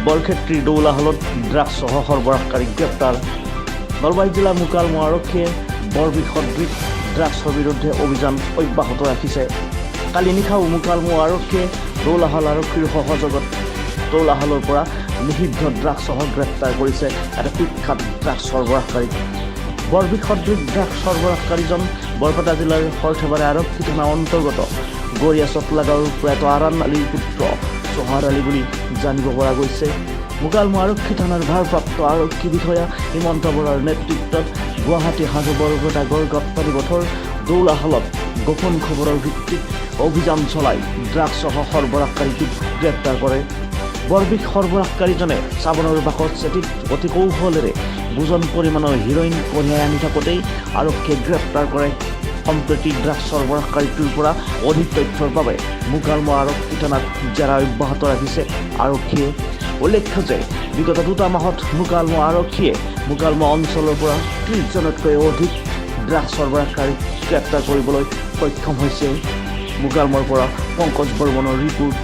বৰক্ষেত্ৰীৰ দৌলাশালত ড্ৰাগছসহ সৰবৰাহকাৰীক গ্ৰেপ্তাৰ। নলবাৰী জিলাৰ মুকালমুৱা আৰক্ষীয়ে বৰবিষ সদৃশ ড্ৰাগছৰ বিৰুদ্ধে অভিযান অব্যাহত ৰাখিছে। কালি নিশাও মুকালমুৱা আৰক্ষীয়ে দৌলাশাল আৰক্ষীৰ সহযোগত দৌলাশালৰ পৰা নিষিদ্ধ ড্ৰাগছসহ গ্ৰেপ্তাৰ কৰিছে এটা কুখ্যাত ড্ৰাগছ সৰবৰাহকাৰীক। বৰবিষ সদৃশ ড্ৰাগছ সৰবৰাহকাৰীজন বৰপেটা জিলাৰ সৰ্থেবাৰী আৰক্ষী থানাৰ অন্তৰ্গত গৰীয়া চতলা গাঁৱৰ প্ৰয়াত আৰান আলীৰ পুত্ৰ চহাৰ আলী বুলি জানিব পৰা গৈছে। মুকালমুৱা আৰক্ষী থানাৰ ভাৰপ্ৰাপ্ত আৰক্ষী বিষয়া হিমন্ত বৰাৰ নেতৃত্বত গুৱাহাটী হাজো বৰপেটা গড়কাপ্তানি পথৰ দৌলাশালত গোপন খবৰৰ ভিত্তিত অভিযান চলাই ড্ৰাগছসহ সৰবৰাহকাৰীটোক গ্ৰেপ্তাৰ কৰে। বৰবিষ সৰবৰাহকাৰীজনে চাবোনৰ বাকচ এটিত অতি কৌশলেৰে বুজন পৰিমাণৰ হিৰইন কঢ়িয়াই আনি থাকোঁতেই আৰক্ষীয়ে গ্ৰেপ্তাৰ কৰে। সম্প্ৰতি ড্ৰাগছ সৰবৰাহকাৰীটোৰ পৰা অধিক তথ্যৰ বাবে মুকালমুৱা আৰক্ষী থানাত জেৰা অব্যাহত ৰাখিছে আৰক্ষীয়ে। উল্লেখ্য যে বিগত 2টা মাহত মুকালমুৱা আৰক্ষীয়ে মুকালমুৱা অঞ্চলৰ পৰা 30জনতকৈ অধিক ড্ৰাগছ সৰবৰাহকাৰীক গ্ৰেপ্তাৰ কৰিবলৈ সক্ষম হৈছে। মুকালমুৱাৰ পৰা পংকজ বৰ্মনৰ ৰিপৰ্ট।